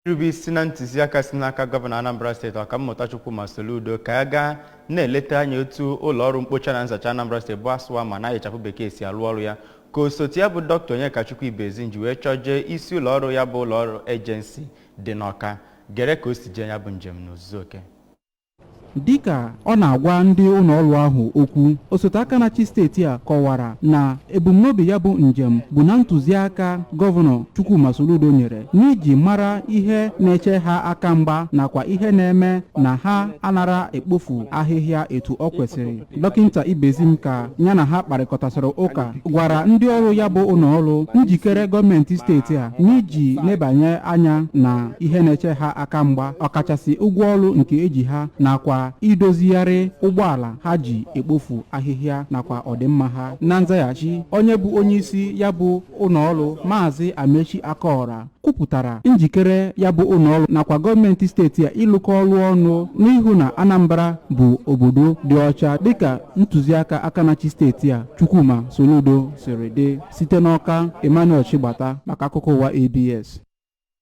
Irube isi na ntụziaka si n'aka Gọvanọ Anambra Steeti, Ọkammụta Chukwuma Soludo, ka a gaa na-eleta anya otu ụlọọrụ mkpocha na nzacha Anambra Steeti bụ ASWAMA na ịchafụ bekee si alụ ọrụ ya, ka osote ya bụ Dr. Onyekachukwu Ibezim ji wee chọjee isi ụlọọrụ ya bụ ụlọọrụ agency dị n'Ọka. Gere ka o si jee ya bụ njem n'ozuzu oke. Dịka ọ na-agwa ndị ụlọọrụ ahụ okwu, osote aka na-achị steeti a kọwara na ebumnobi ya bụ njem bụ na ntụziaka Gọvanọ Chukwuma Soludo nyere n'iji mara ihe na-eche ha aka mgba nakwa ihe na-eme na ha anara ekpofu ahịhịa etu ọ kwesịrị. Dọkịta Ibezim, ka ya na ha kparịkọtasịrị ụka, gwara ndị ọrụ ya bụ ụlọọrụ njikere gọọmenti steeti a n'iji nebanye anya na ihe na-eche ha aka mgba, ọkachasị ụgwọ ọrụ nke eji ha nakwa idozigharị ụgbọala ha ji ekpofu ahịhịa nakwa ọdịmma ha. Na nzaghachi, onye bụ onyeisi ya bụ ụlọọrụ, Maazị Amechi Akọra, kwupụtara njikere ya bụ ụlọọrụ nakwa gọọmenti steeti a ịlụkọ ọrụ ọnụ n'ihu na Anambra bụ obodo dị ọcha, dịka ntụziaka aka na-achị steeti a Chukwuma Soludo siri dị. Site n'Ọka, Emmanuel Chigbata maka akụkọ ụwa ABS.